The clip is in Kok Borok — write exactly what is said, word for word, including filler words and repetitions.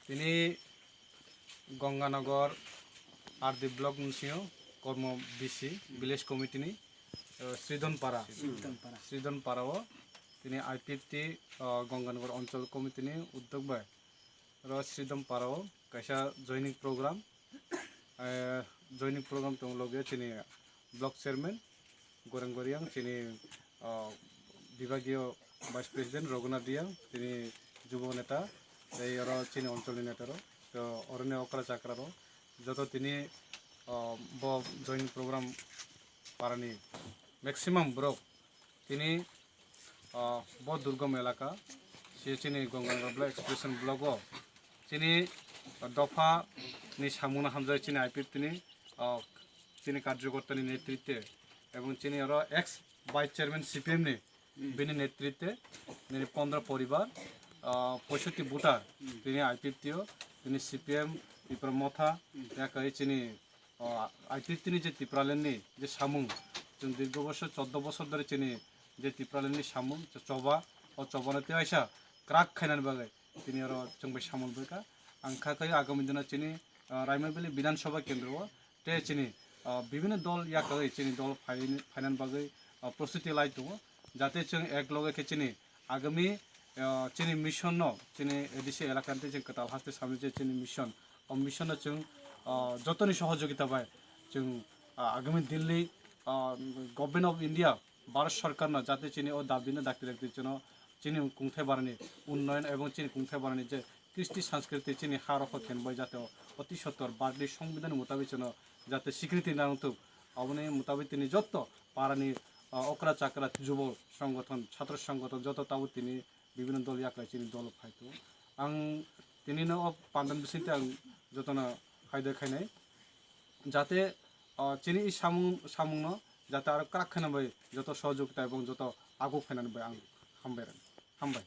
Tini Ganganagar R D block ni sio Kormo B C village committee ni, eh, Sridhon Para. Sridhon Para. Sridhon Para o tini I P F T, eh, Ganganagar Anchal Committee ni uddog bai ro Sridhon Para o kaisa joining program, eh, joining program tong loge chini block chairman Goreng Goriang, chini, ah, Bibagiyo Vice President Raghunath Riang, chini Jubo Neta, tei oro chini Oncholni Neta rok, to oroni okra chakra rok, joto tini, ah, bo joining program parani maximum borok tini, ah, bo durgom elaka, se chini Ganganagar Expression block o, chini dopha ni samungno hamjai chini I P F T ni, ah, chini karjokorta ni netritwe, ebong chini oro ex vice chairman C P M ni, bini netritwe, nini pondro poribar, ah, poisotti voter, tini I P F T o, tini C P M, Tipra Motha, yakai chini, ah, I P F T ni je Tipraland ni je samung, chwng dirgo bosor, choddo bosor dhori chini je Tipraland ni samung, choba, o choba no tei aisa crack khainani bagwi tini oro chwng bai samung bwkha. Ang kha khe agami dino chini, ah, Raima Valley Bidhan Sabha Kendro o tei chini, ah, bibhinno dol yakagwi chini dol phai-, phainani bagwi, ah, prostuti lai tongo, jate chwng ek loge khe chini agami, ah, chini mission no chini A D C elaka tei chwng kwtal haste samni je chini mission, o mission no chwng, ah, jotoni sohojogita bai chwng, ah, agami Delhi, ah, Government of India, Bharat Sarkar no jate chini o dabi no dakti dakti chwngno chini kungthai barani unnoyon ebong chini kungthai barani je kristi sanskriti chini ha rokho khenbai jate o oti sottor Bharati Songbidan mutabik chwngno jate sikriti nangthuk. Aboni mutabik tini jotto parani, ah, okra chakra, jubo songgothon, chhatro songgothon jotto tabuk tini bibhinno dol yaklai chini dolo phai tongo. Ang tinino o pandan bisingtwi ang jotono haidai khainai. Jate, ah, chini i samung, samungno jate aro kwrak khaina bai joto sohojogita ebong joto aguk phainani bai ang hambai rwkha. Hambai.